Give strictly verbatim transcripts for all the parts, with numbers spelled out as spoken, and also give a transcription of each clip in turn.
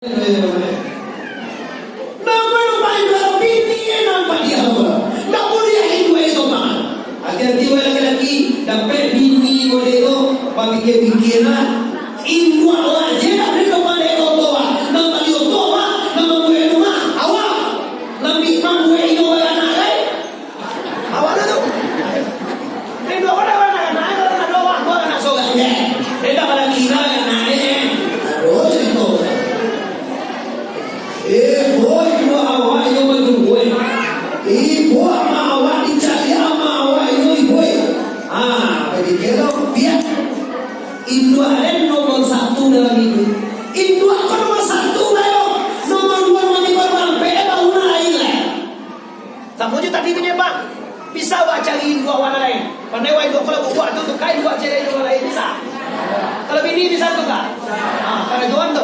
Namo nan paling baro bini nan padiah. Ndak buliah induak itu mah. Hati-hati wahai laki-laki, dapek bini model tu, bapikia-pikialah. Induak awak je dak bari kapalo koto ah. Nan paling oto ah, nan mambuek rumah, awak. Nan bi-, mambuek inyo baranak lai. Awak tu. Induak awak dak baranak, kalau ado awak, awak anak sorang je. Indak balaki lah anak ni. Aduh, cerita. Eh, boy, induak awak inyo baduo, eh. Eh, boy, amak awak dicaliak, amak awak inyo, eh, boy. Ah, jadi kira biak. Induak den nomor satu dalam iduik. Induak ko nomor satu, bayo. Nomor duo, nomor tigo, nomor ampek, eh, baru nan lain, eh. Samo jo tadi tu nyo, Pak. Bisa awak cari induak awak nan lain. Pandai awak induak, kalau bubuak tu, tu kan induak cari induak lain, bisa. Kalau bini bisa tu, Kak? Ah, karajoan tu.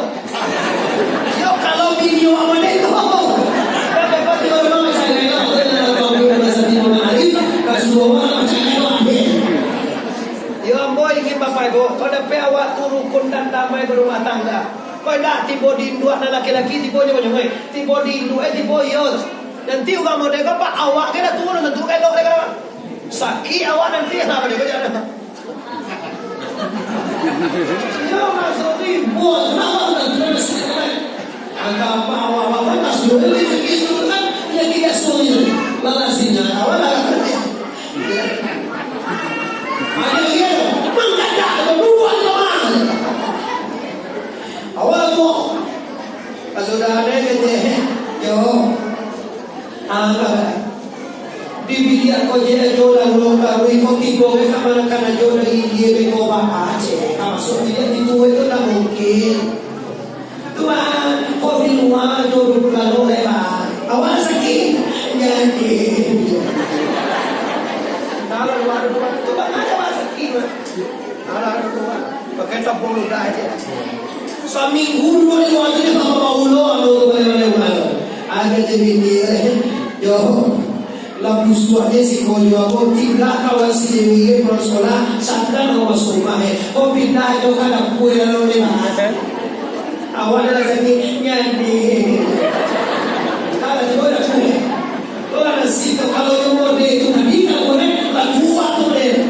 Yo, kalau bini awak pandai tu. Tapi kau tiba-tiba macam ni, kau kena tahu, kau kena sati, kau kena arif, kau suruh awak macam ni, kau ambil. Yo, ambo ingin bapago, kau dapek awak tu rukun dan damai barumah tangga. Kau indak tibo di induak nan laki-laki, tibo nyo banyak, eh. Tibo di induak, eh, tibo iyo. Nanti urang model ko, Pak, awak ke dah tuo, nanti ka elok dek awak. Sakik awak nanti, lah, pada ko jangan. Iyo, maksud tu, buat awak dah tuo, sakik awak. Angka apa awak, awak, awak, tak suruh, dia sakik, suruh kan, dia tidak suruh. Lalas sinyal, awak dah kerja. Ada dia, mangkadak, berbuat lemah. Awak tu, sudah ada kerja, yo. Ah, di biliak ko je ajo lah, ulo taruih ko tibo, eh, kamanakan ajo dari India, beko ba Aceh. Ka masuk biliak di tuo itu tak mungkin. Tuan, kok di lua ajo duduk lalu lebar? Awak sakik? Jadi. Kalau luar rumah, tu bang ada awak sakik, Mak. Alah, aduh, Tuhan. Pakai tampung ludah aja. Saminggu duo minggu aja dia tambah bau lo, aduh, tu boleh-boleh ulang. Ada je bini, eh. Yo. Lah busuak je si konyo, aku tinggal kawan si Dewi, eh, pulang sekolah, santan kau masuk rumah, eh. Kau pindah je ka dapur, eh, lalu dia bahas. Awak dah sakit, nyadi. Alah, cuba dapur, eh. Lah, si kalau umur dia itu tadi, tak boleh, lah kuat tu dia.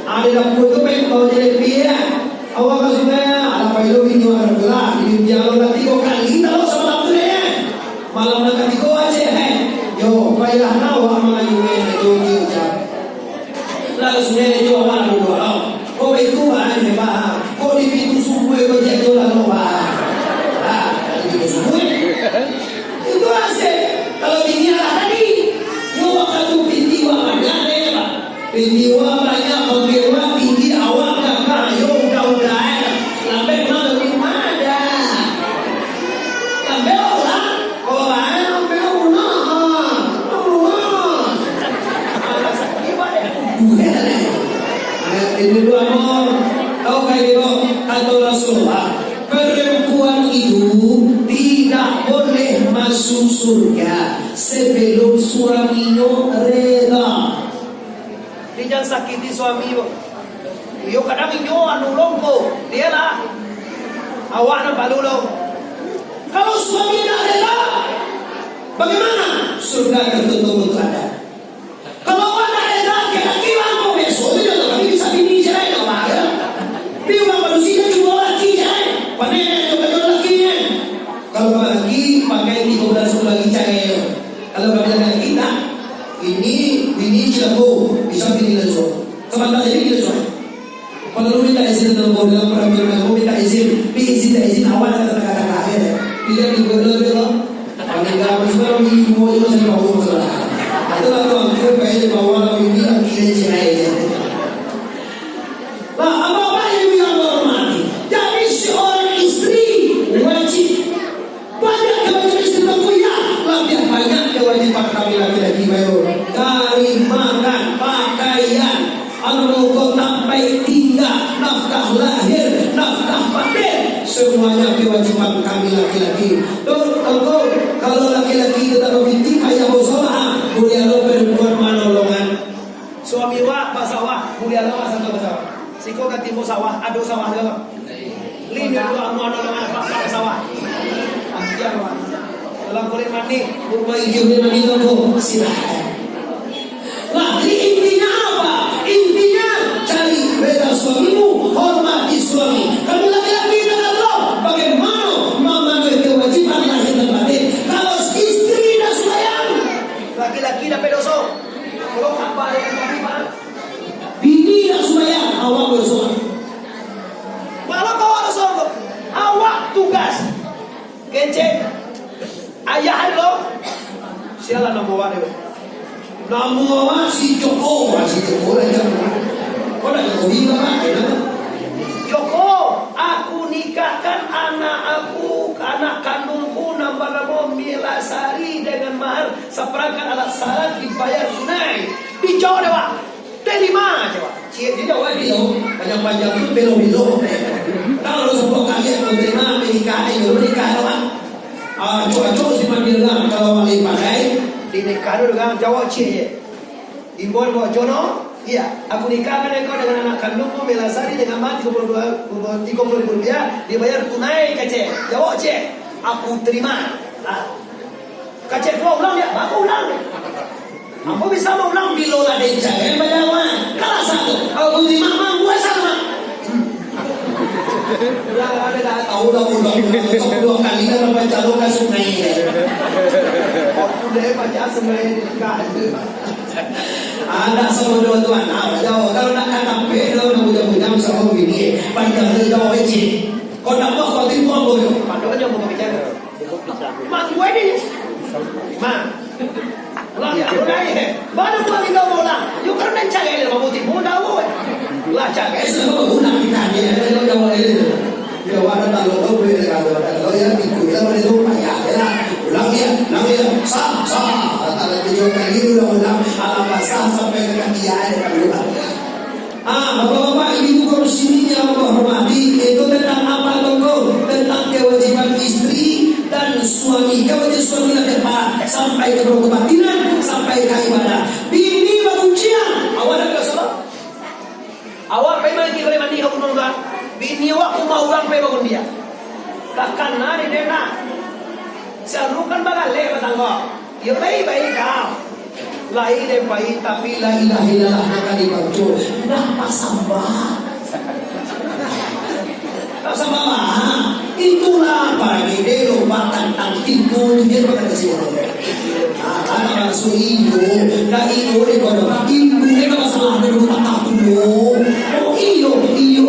Ada dapur tu, main bawa jelebi, ya. Awak ka sungai, alah, pai lo bini awak lah. Bini awak lah tigo kali, tahu sama dapur dia. Malam nan katigo aja, eh. Yo, payah awak mangayu, eh, jo, jo, jo. Lah, sungai jo, awak lah dulu, oh. Kok itu, ah, ini, Pak. Kok di pintu sumur, kok jatuh lah, Pak. Ah, di pintu sumur. Itu asyik. Kalau bini lah tadi, yo wakatu piti wak banyak deh, Pak. Piti wak banyak, pangkek wak tinggi, awak gagah, yo udah-udah, eh. Lambe pulang dari rumah dah. Lambe pulang, oh, bae, lambe pulang. Pulang. Alah, sakit, Pak, deh. Bukan, eh. Eh, ini dua, no. Tahu kayak gitu, kata Rasulullah. Perempuan itu tidak boleh masuk surga sebelum suaminya reda. Dia jangan sakiti suami, bo. Iyo, kadang inyo anu longko, dia lah. Awak nan palu lo. Kalau suami tidak reda, bagaimana? Surga tertutup untuk anda. Kalau awak nak reda, laki-laki mangko biaso tu jo, tapi bisa bini cerai, ndak apa, yo. Tapi urang padusi tu cuma laki cerai. Pandai ndak jo, kalau laki, kan? Kalau laki, pakai tigo bulan, sapuluah hari cerai, yo. Kalau pada laki, tak. Ini, bini cilako, bisa bini langsung. Sabanta jadi bini langsung. Perlu minta izin dulu, dalam peraturan agama minta izin. Tapi izin tak izin, awak dah kata-kata akhir. Tidak dibodoh dulu. Kalau tidak, harus baru ibu itu saya bawa masalah. Itulah tuan, kita pengen bawa ini lagi dari cerai. Nah, bapak-bapak, ibu yang terhormati, jadi seorang istri wajib banyak kewajiban istri, Tuanku, ya, labiah banyak kewajiban kami laki-laki, baru dari makan, pakaian, anu, kok sampai tinggal, nafkah lahir, nafkah batin, semuanya kewajiban kami laki-laki. Tuh, Tuanku, kalau laki-laki itu tak berpikir, payah bawa salah, boleh ada perempuan manolongan. Suami wak basawah, buliah lo masa tu basawah. Siko ka timbun sawah, ado sawah juo. Lin dulu amuah nolong anak bapak basawah. Lah, korek manih, rumah hijau dia manih tu, silahkan. Nah, jadi intinya apa? Intinya cari reda suamimu, hormati suami. Kami laki-laki, insya Allah, bagaimana memenuhi kewajiban lahir dan batin? Kalau istri dah sumbayang, laki-laki dapek doso. Kalau kapal yang tadi, Pak, bini dah sumbayang, awak doso. Kalau awak doso, awak tugas. Kecek, ayah ado lo. Sialah namo awak tu. Namo awak si Joko, ah, si Joko lah jan. Kau nak Jokowi lah, Pak, ya. Joko, aku nikahkan anak aku, anak kandungku, namo Milasari, dengan mahar saparangkat alat syarat dibayar tunai. Dijawab dek awak. Terima aja, Wak. Ciek je jawab dia, panjang-panjang tu, belo-belo. Kalau sepuluh kali aku terima, menikah, eh, baru nikah, Wak. Ah, acok-acok si Mandir lah, kalau awak lai pandai. Dinikah dulu, kan, jawab ciek je. Imbon bawa jono, iya, aku nikahkan engkau dengan anak kandungku, Melasari, dengan mahar tiga puluh dua, tiga puluh ribu rupiah, dibayar tunai, kecek. Jawab ciek, aku terima. Ah. Kacek dua ulang, ya, baru ulang. Ambo bisa maulang bilo lah den cak, eh, bajalan. Kalah satu. Ambo terima, Mang, buat satu, Mang. Ulang, ada dah tahu lah, ulang, ulang. Itu dua kali dah baca lo ka sungai, ya. Aku deh baca sungai, enggak ada. Ada sama dua tuan, ah, jauh. Kalau nak katampek, kalau nak bujang-bujang, sama begini. Panjang tu jauh, eh, cik. Kau nak buat, kau tipu ambo, yo. Padahal ambo babicara. Mak gue ni. Mak. Ulang ya, ulang ya. Baru gua tinggal mau ulang. Yuk, kan main cari dia, mau tipu, dah, woi. Lah, cari. Eh, sudah mau ulang kita ni, ada yang jawab dia. Dia awak dah tahu, kau boleh dengar, tahu, tahu, ya, tipu, kita boleh tahu, payah, ya. Ulang ya, ulang ya. Sah, sah. Kata dia tiga kali ulang-ulang, alam basah sampai ke kaki, ya, dia kan ulang. Ah, bapak-bapak, ibu-ibu kaum muslimin yang Allah hormati, itu tentang apa, Tongko? Tentang kewajiban istri dan suami. Kewajiban suami lah tepat sampai ke kebatinan, sampai ke ibadah. Bini bagunjiang, awak nak bilang salah? Awak pai mandi, pai mandi ka gunung tu, ah. Bini awak ka rumah urang pai bagunjiang. Takana di den lah. Sarukan bagaleh batanggo. Yo, lai baiak kau. Lai den pai, tapi la ilaha illallah nan ka dibaco. Ndak basambah. Ndak basambah, ah. Itulah pagi dek lo makan tang tipu tu dia makan nasi goreng. Ah, anak masuk iyo, ndak iyo dek kau dapat tipu, dia ndak masalah dek lo patah tu lo. Oh, iyo, iyo.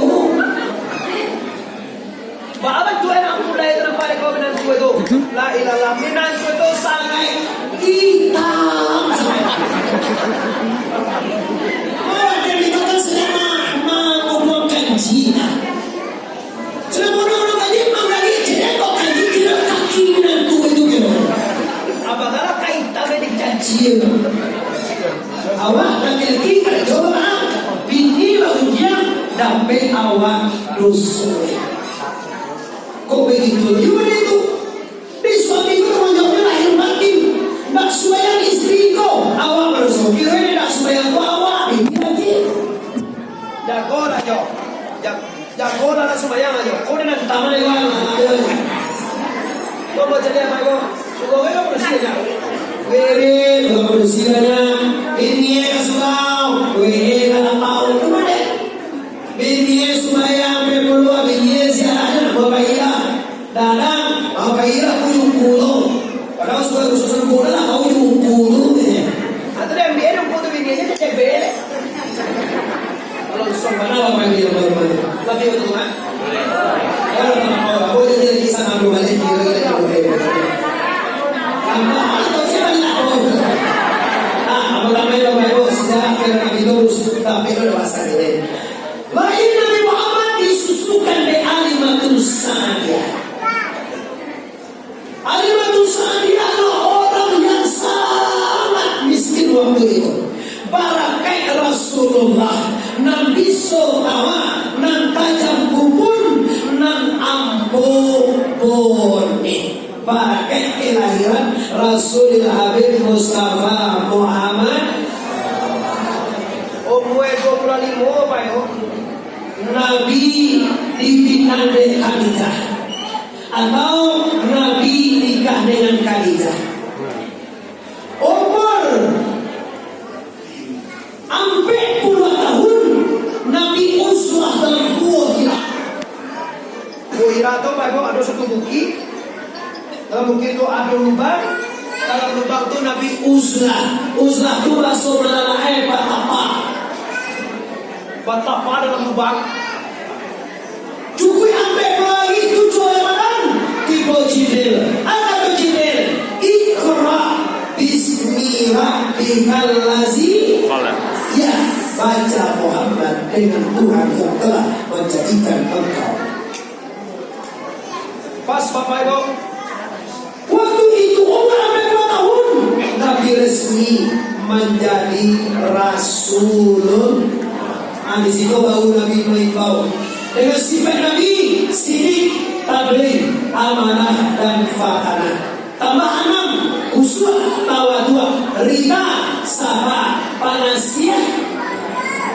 Baa bantuak anak mudo itu nampak dek kau minantu itu? La ilaha, minantu itu sangaik itam. Oh, dan itu kan sudah ma-, ma-, mabuang kanji. Sudah bunuh orang tadi, emang lagi jelek kok kanji, tidak kaki minantu itu gitu. Abang galak kaitan di kanji. Awak laki-laki kada jawab, ah. Bini bagunjiang, dapek awak doso. Kok begitu? Iyo, baitu. Di suami ko tangguang jawabnyo lahir batin. Ndak sumbayang istri ko, awak badoso. Kiro ndak sumbayang ko awak, bini lagi. Jago lah, Jo. Jag-, jago lah, nak sumbayang lah, Jo. Ko dengan taman, Jo. Ko baca dia, Pak, ko. Suruh, ko, ko, bersih aja. Wirid, ko, bersih aja. Bini ka surau. Wirid, ka lapau. Tu mana? Bini sumbayang, bini ziarah, nak bawa kailah. Dadang, ah, kailah kuyuku tu. Padahal sudah khusus sempurna lah, kau kuyuku tu, eh. Atau dia ambil kuyuku tu, bini aja cebel. Kalau susah mana lah main dia, main, main. Lagi betul, kan? Kalau tak mau, aku jadi lagi sana, aku balik, dia lagi, dia lagi. Apa, apa, siapa ni nak tahu? Ah, apa namanya, Bapak Ibu, sejarah kira-kira itu, tapi itu bahasa ini. Lahir Nabi Muhammad disusukan dek Halimatun Sa'diyah. Halimatun Sa'diyah adalah orang yang sangat miskin waktu itu. Barakaik Rasulullah, nan biso tawa, nan tajam kupun, nan ampuh bonih. Barakaik kelahiran Rasulil Habib Mustafa Muhammad. Umur dua puluh lima, Pak, yo. Nabi dipinang dek Khadijah. Atau Nabi nikah dengan Khadijah. Dalam bukik tu ado lubang, dalam lubang tu Nabi Uzlah. Uzlah tu bahaso Malalae batapa. Batapa dalam lubang. Cukuik ampek puluah hari, tujuah hari Ramadan, tibo Jibril. Apo kato Jibril? "Iqra bismi rabbikal ladzi khalaq." Ya, baca Muhammad dengan Tuhan yang telah menjadikan engkau. Pas, Bapak Ibu. Waktu itu umur ampek puluah tahun, Nabi resmi manjadi rasul. Ah, di siko baru Nabi maimbau. Dengan sifat Nabi, sidik, tabligh, amanah, dan fatanah. Tambah anam, khusyuk, tawaduak, rida, saba, panasiah,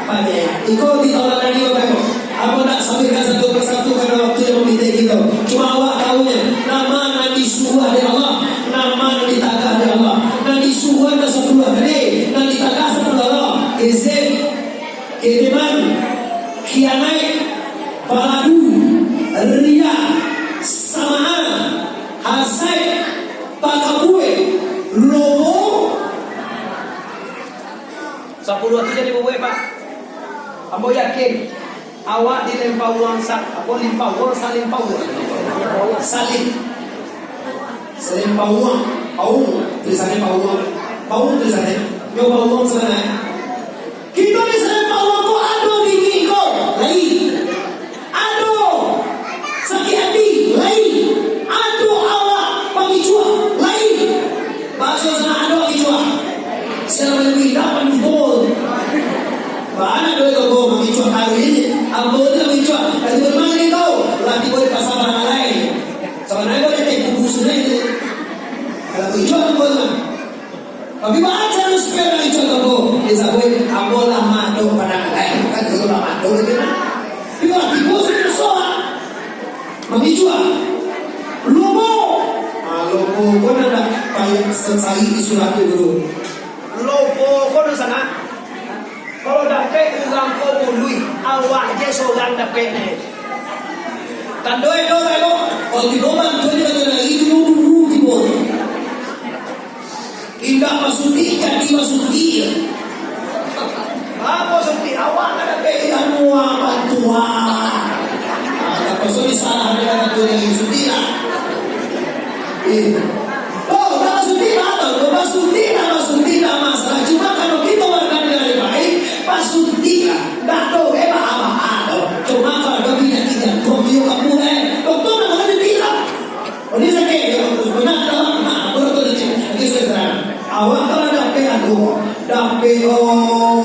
panyayang. Iko di tauladan Nabi, Bapak Ibu. Ambo ndak sabuikkan satu persatu karano waktu yang mamintak kito. Cuma awak tahu nyo, nama nan disuruah dek Allah, nama nan ditagah dek Allah. Nan disuruah nan sapuluah tadi, nan ditagah sapuluah Allah. Kezib, kedeman, khianaik, paladu, riya, sama'a, hasaik, takabua, lobo. Sapuluah tu jadi bubuik, Pak. Ambo yakin, awak dilempa uang sa-, apo, limpa uang, salimpa uang. Salim. Salimpa uang. Paung, tulisannyo pauang. Paung tulisannyo. Nyo pauang sabananyo. Kito ni salimpa uang ko ado bini ko, lai. Ado sakik ati, lai. Ado awak pangicuah, lai. Bahaso sanak ado pangicuah. Sia nan indak pandubo. Bana doh itu ko, mangicuah kali ini. Ambo tu mangicuah. Dari rumah ni kau, lah tibo di pasar barang alai. Sabananyo ko ado kubu sungai tu. Kalau mangicuah tu ko tu. Tapi baca tu supaya mangicuah tu ko. Disabuik, ambo lah madok pandangan lain. Kan itu lah madok gitu. Tapi lah tibo sudah soal. Mangicuah. Lobo. Ah, lobo ko nan dak payah sasari di surat tu dulu. Lobo ko nan sanak. Kalau dapek urang ko bului, awak je sorang dapek ne. Tando edo, edo. Kalau tibo bantuan ni, bantuan lagi, tibo dulu, tibo. Indak basuntik, jadi basuntik. Apo suntik? Awak ka dapek anu, ah, bantuan. Ah, tak usah disalah, dia kata tu lagi suntik lah. Eh. Oh, nak basuntik lah, tak? Nak basuntik lah, basuntik lah, masalah. Cuma kalau kita warga negara yang baik, basuntik lah. Tak tahu, eh, bah, bah, bah, tu. Cuma kalau ada penyakit jantung, dia kamu, eh. Doktor nak kena suntik lah. Oh, dia sakit, ya, benar, benar, benar, betul, betul, betul. Oke, sudah terang. Awak kalau dapek anu, dapek, oh,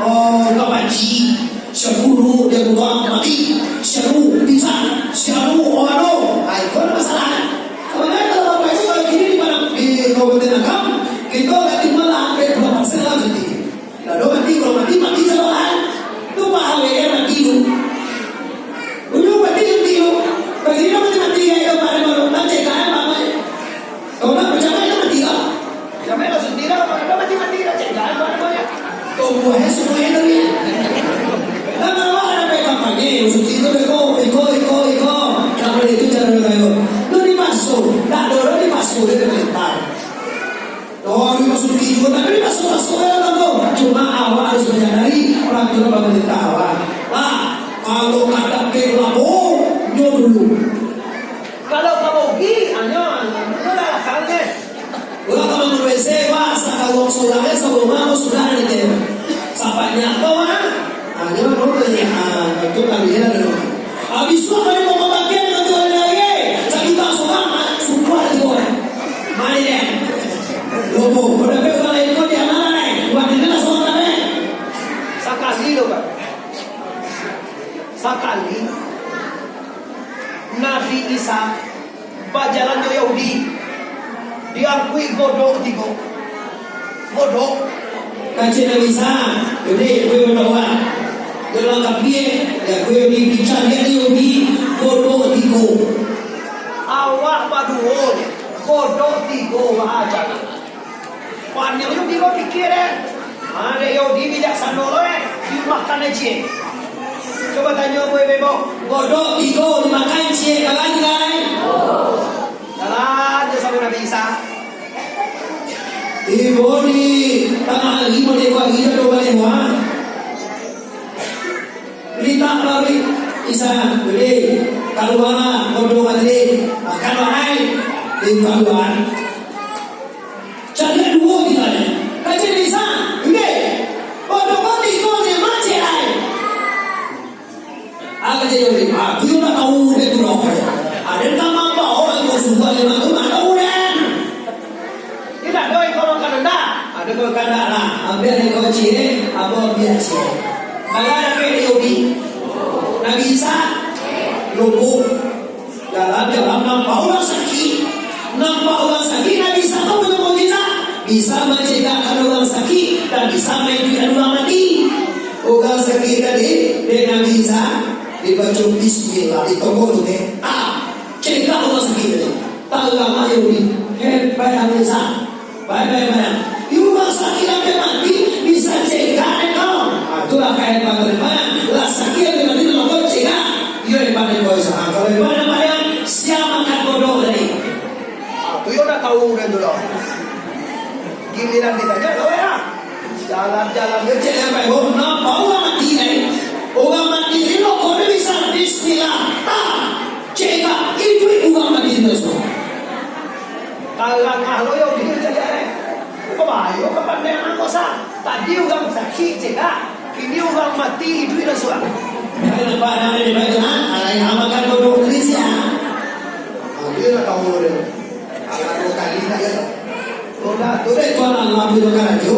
oh, kapaji, sepuluh dia buang mati, seru, pisang, seru, oh, anu. Ah, itu ada masalah. Sebenarnya kalau Bapak Ibu kalau gini di mana, di Kabupaten Agam, kita agak timbal lah hampir dua persen lah, jadi. Lah, dah mati, kalau mati, mati sabalah. Tu Pak Awek yang mati tu. Ujung mati, mati tu. Bagi dia mati, mati, ya, ya, Pak, Pak, Pak, cek, kan, Pak, Pak. Kalau nak berjamaah, dia mati, ya. Jamaah lah, suntik lah, Pak, dah mati, mati, dah cek, kan, Pak, Pak, ya. Tumbuhnya semua itu, ya. Lah, kalau ada baik kampanye, suntik itu, beko, beko, beko, beko. Tak boleh, itu cara beko. Lu dimasuk, tak ada orang dimasuk, dia kena letak. Oh, di masuk tidur, tapi di masuk-masuk dalam tu. Cuma awak harus menyadari peraturan pemerintah awak. Nah, kalau kadang ke labo, nyo dulu. Kalau ka bogi, anyo, anyo, anyo lah, kan, deh. Urang ka bangun W C, wah, sakaruang surang, eh, sarumah, sudah, deh, deh. Sabanyak tu, ah. Anyo, dulu, deh, ah, itu kali, ya, dulu. Habis tu, kalau mau bagian, nanti orang lain, eh, sakit tak surang, ah, sumpah, deh, boy. Mari, deh. Lobo, udah pe urang lain ko di mana, eh? Buat ini lah soal, eh? Sakali lo, Pak. Sakali Nabi Isa bajalan jo Yahudi, diangkuik godok tigo. Godok. Kacik Nabi Isa, jadi, gue berdoa. Dalam kapie, ya, gue di bicara dia Yahudi, godok tigo. Awak baduo, godok tigo, wah, jangan. Paniang tu tigo pikir, eh. Ha, dek Yahudi bijaksano lo, eh. Dimakan aja. Coba tanyo, gue bebok. Godok tigo dimakan ciek, kalah tinggal, eh. Kalah. Ibo di tangah hari, model ko hari, ado baleh buah. Litak babi, Isa, beli, kalualah, bodoh tadi, makan wahai, di kaluar. Cari duo kita ni. Kacil Isa, beli, bodoh ko tigo ni, macet ai. Aga jadi, ah, tu lah tahu dia tu lah. Ada nama apa orang tu sudah lima tu, mana tahu dia. Indak doh, iko makanan dah. Ado makanan lah. Ambiak iko ciek, ambo ambiak ciek. Bala dapek di Yahudi. Nabi Isa lumpuh. Dalam jalan nampak urang sakik. Nampak urang sakik, Nabi Isa tu punyo mukjizat. Bisa mancegakkan urang sakik dan bisa maiduikkan urang mati. Urang sakik tadi, dek Nabi Isa, dibaco bismillah, ditokok tu, dek. Ah, cegak urang sakik tadi. Taramah Yahudi, hebat Nabi Isa. Baik, baik, baik. Iyo, urang sakik ampia mati, bisa cegak, eh, kau. Ah, itulah kain pangarepan. Lah sakik ampia mati, lalu kau cegak. Iyo, hebat, hebat, Isa. Ah, kalau hebat, hebat, hebat, siap makan kodok tadi. Ah, tu yo ndak tahu urang tu lah. Giliran ditanya, tahu ya? Jalan-jalan dia cek yang baik. Oh, nampak urang mati, eh. Urang mati, ni rokok dia bisa bismillah. Ah, cegak, iduik urang mati tu, so. Karang ah, lo yo, dia cek, eh. Babayo, kapan dia nak kosa? Tadi urang sakik cegak, kini urang mati iduik lah surang. Ada nampak anak ni baik tu, ha? Alai makan bodoh tadi siang. Ah, dia nak tahu dia. Anak dua kali nak ya. Udah tu deh, Tuhan Allah tu karajo.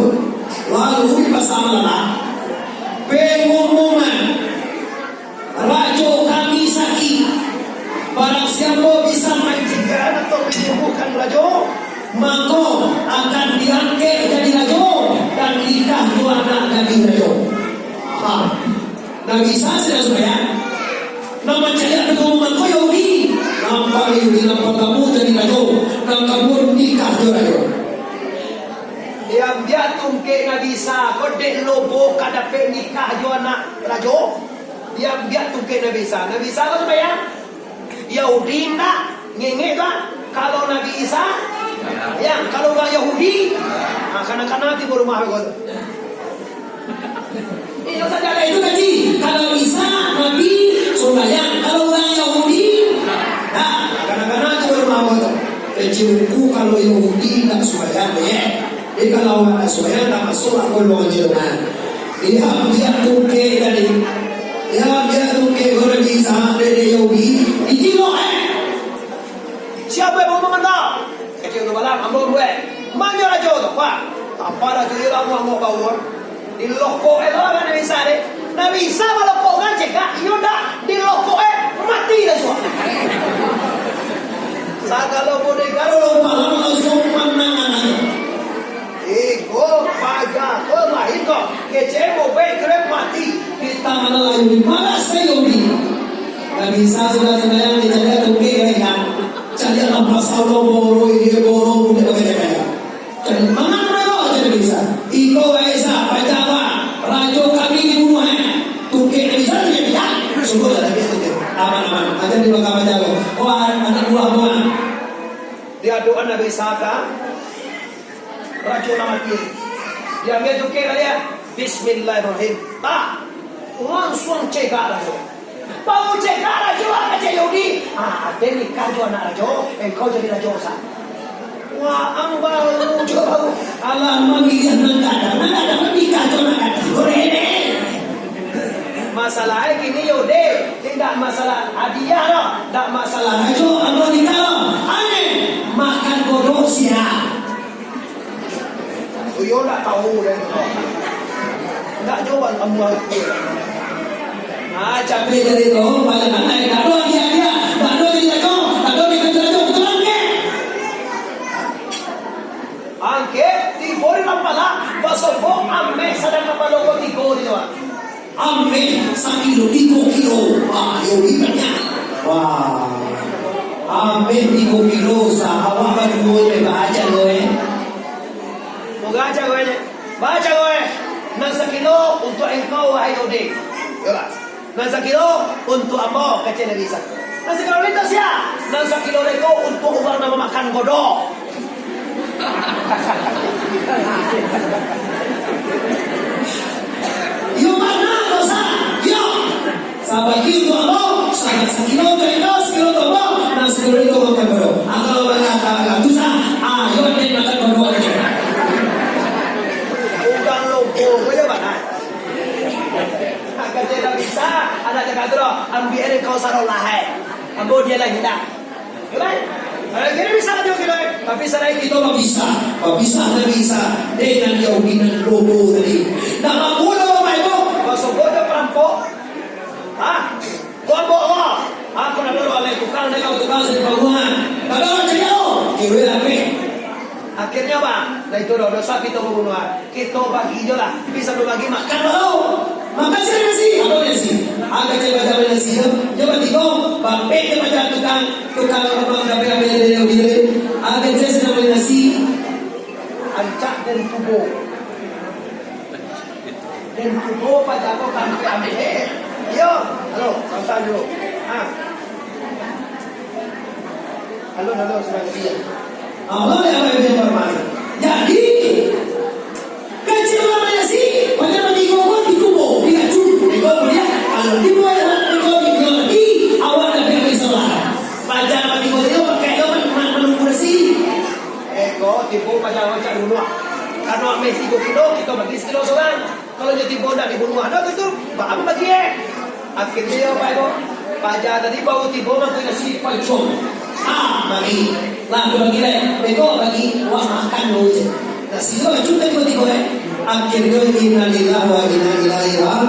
Lalu di pasar malam, pengumuman. Rajo kami sakik. Barang siapo bisa mancegah atau manyembuhkan rajo, mako akan diangkek jadi rajo, dan nikah tu anak jadi rajo. Ha. Nabi Isa sadang sumbayang. Nan mancaliak pengumuman ko Yahudi. Nampak Yahudi, nan partamo jadi rajo, nan kaduo nikah jo rajo. Diambiak tungkek Nabi Isa, ko dek lobo ka dapek nikah jo anak rajo. Diambiak tungkek Nabi Isa. Nabi Isa ko sumbayang. Yahudi indak, ngengek tu, ah. Kalau Nabi Isa, ya, kalau urang Yahudi, ah, kana-kana tibo rumah ko tu. Iyo sajo lah itu kaji. Kalau Isa, Nabi, sumbayang. Kalau urang Yahudi, ah, kana-kana tibo rumah ko tu. Kecil buku kalau Yahudi indak sumbayang, ya. Jadi kalau awak nak sumbayang, tak masuk lah golongan jilbab. Diambiak tungkek tadi. Diambiak tungkek goreng pisang dari Yahudi. Ditilok, eh. Siapa yang mau memandang? Kecil tu balang, ambo buat. Mana rajo tu? Wah, apa rajo dia lah, ambo, ambo bau. Dilokok eh lo, Nabi Isa deh. Nabi Isa malokok urang cegak, iyo ndak? Dilokok eh, mati dah suah. Sagalo bodega lo, lo malam langsung manang-manang. Iko paja ko lain ko, kecek mobek kerep mati. Di tangan lain, di mana sayo di? Nabi Isa sudah sembahyang, dia jaga tungkek lain kan. Cari alam pasal lo, boro, dia boro, udah pakai jaga. Dari mana rajo aja dari Isa? Iko Isa, pajawa, rajo kami dibunuh, eh. Tungkek dari sana dia tidak. Sungguh lah, tapi tungkek. Aman, aman. Aja di belakang pajawa. Oh, anak buah buah. Dia doa Nabi Isa ka rajo nan mati. Dia ambil tungkek kali ya. Bismillahirrahmanirrahim. Tak. Langsung cegak rajo. Baru cegak rajo, kecek Yahudi. Ah, aden nikah jo anak rajo, engkau jadi rajo sa. Wah, ang baru jo baru. Alah, mamiliah nan gadang, nan gadang nikah jo anak gadang. Boleh ni. Masalah kini Yahudi, tidak masalah hadiah doh, tidak masalah rajo, anu nikah doh. Aneh, makan bodoh siap. Uyo ndak tahu deh. Ndak jawab kamu aku. Ah, capek dari tu, banyak anak yang tak ada dia, dia. Tak ada dia tu, tak ada dia tu, tak ada dia tu, betul angkek. Angkek, tibo di Lampala, basobok ameh sadang kapalo ko tigo di luar. Ameh sakilo tigo kilo. Wah, yo, ibaratnya. Wah. Ameh tigo kilo, sa-, awak baduo, eh, bahaja lo, eh. Bahaja lo, eh. Bahaja lo, eh. Nan sakilo untuk engkau, wahai Yahudi. Yolah. Nan sakilo untuk ambo, kecek Nabi Isa. Nan sakilo lito sia? Nan sakilo leko untuk urang nan mamakan godok. Iyo bana dosa, iyo. Sabagi untuak ambo, sa-, sakilo untuak endo, sakilo untuak ambo, nan sakilo itu untuak ambo. Kalau bana, kalau dosa, ayo den makan baduo ajo. Urang lobo ko yo bana. Akan tidak bisa, anak cakap tu doh, ambiak engkau sarolah, hai. Ambo dia lah hilang. Kiro bisa ajo kiro. Tapi sarai kito babisa, babisa nan bisa dengan Yahudi nan lobo tadi. Ndak mampu doh, Bapak Ibu. Basobok jo parampok. Ah, bobok Allah. Aku nak dulu alai tukang, nak kau tukang sini bangunan. Kalau cari kau, kiro lapeh. Akhirnyo, Bang, lah itu doh, dosa kito mambunuah. Kito bagi jo lah, bisa babagi makan baru. Makan sini nasi, apo nasi? Agak cek baca nasi tu, nyo batigo, bapek nyo baca tukang, tukang abang dapat ambil dari Yahudi tadi. Agak cek sedang beli nasi, ancak den tubo. Den tubo paja ko kan ambil. Yo, halo, santai dulu. Ah. Halo, halo, sudah dia. Allah yang lebih hormat. Jadi, kecil namanya si, banyak mandi gua di tubuh, di kacung, di gua dia. Kalau di gua yang mandi gua di gua di, awak dah pergi sholat. Paja mandi gua dia pakai gua man-, man-, menunggu nasi. Eh, kau tipu paja awak cak dulu. Kalau ambil tiga kilo, kita bagi sekilo seorang. Kalau nyo tibo ndak dibunuah, nah tu, tu, baa bagi, eh? Akhirnyo, Bapak Ibu, paja tadi baru tibo mangkonyo si pancung. Ah, bagi. Lah, tu bagi, leh. Bego bagi, wah, makan dulu je. Nah, si tu pancung tadi tibo-tibo, eh. Akhirnyo, innalillahi wa inna ilaihi raji'un.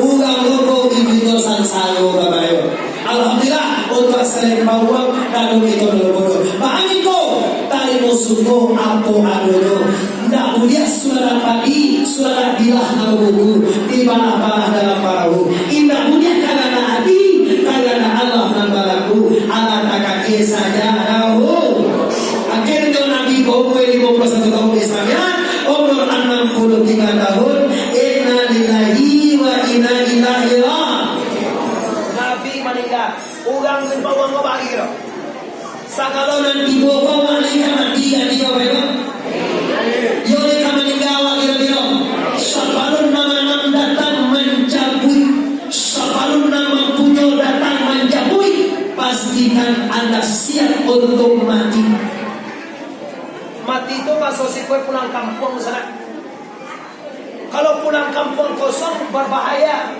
Urang lobo ibu tu sansaro, Bapak Ibu. Alhamdulillah, untuak salempang uang, lalu kito dulu bodoh. Bangin ko, tarimo suko apo adonyo. Indak buliah suara padi, suara bilah nan bagugu, dibalah-balah dalam parahu. Indak buliah karano ati, karano Allah nan balaku. Alah takaki saja dahu. Akhirnyo Nabi baumua limo puluah satu tahun Islamnya, umur anam puluah tiga tahun. Innalillahi wa inna ilaihi raji'un. Nabi maningga. Urang nan bawang ko bagi kiro. Sagalo nan tibo ko awak lai ka mati, jadi awak ko. Iyo lai ka maningga awak kiro-kiro. Sabalun nan mananam datang mancabuik, sabalun nan mampunyo datang mancabuik, pastikan anda siap untuk mati. Mati tu baso siko pulang kampuang sanak. Kalau pulang kampuang kosong, barbahaya.